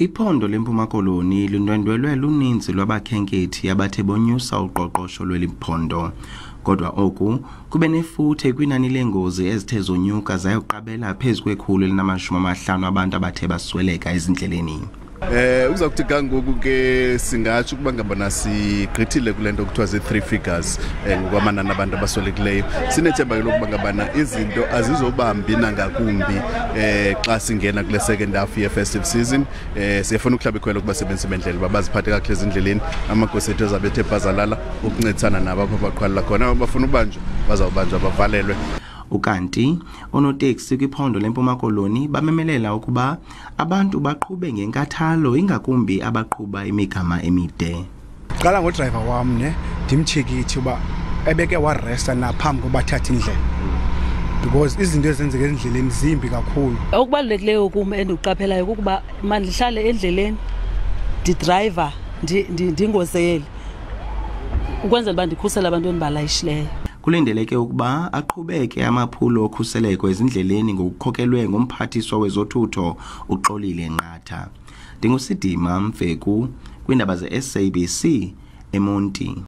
Iphondo leMpuma Koloni lindwendwelwe luninzi lwabakhenkethi abathe bonyusa uqoqosho lweli phondo. Kodwa oku kube nefuthe kwinani leengozi ezithe zonyuka zayoqabela phezu kwe-150 abantu abathe basweleka ezindleleni. Uza kuthi kangoku ke singatsho ukuba ngabana sigqithile kule nto kuthiwa zii-three figures ngokwamanani abantu abaswelekileyo. Sinethemba ke lokuba ngabana izinto azizobambi nangakumbi xa singena kule second half ye-festive season. Siyafuna ukuhlaba ikhwelo kubasebenzisi bendlela uba baziphathe kakuhle ezindleleni. Amagosa ethu azabe ethe bhazalala ukuncedisana nabo apho baqhwalela khona. Abo bafuna ubanjwa bazawubanjwa bavalelwe. Ukanti oonoteksi kwiphondo leMpuma Koloni bamemelela ukuba abantu baqhube ngenkathalo, ingakumbi abaqhuba imigama emide. Qala ngodrayiva wam ne ndimtshekitshe uba ebeke waresta na phambi koba athathe indlela, because izinto ezenzeka ezindleleni zimbi kakhulu. Okubalulekileyo kum endikuqaphelayo kukuba mandihlale endleleni ndidrayiva, ndingozeli ukwenzela uba ndikhusele abantu endibalayishileyo. Kulindeleke ukuba aqhubeke amaphulo okhuseleko ezindleleni ngokukhokelwe ngumphathiswa wezothutho uXolile Nqatha. NdinguSidima Mfeku kwiindaba ze-SABC eMonti.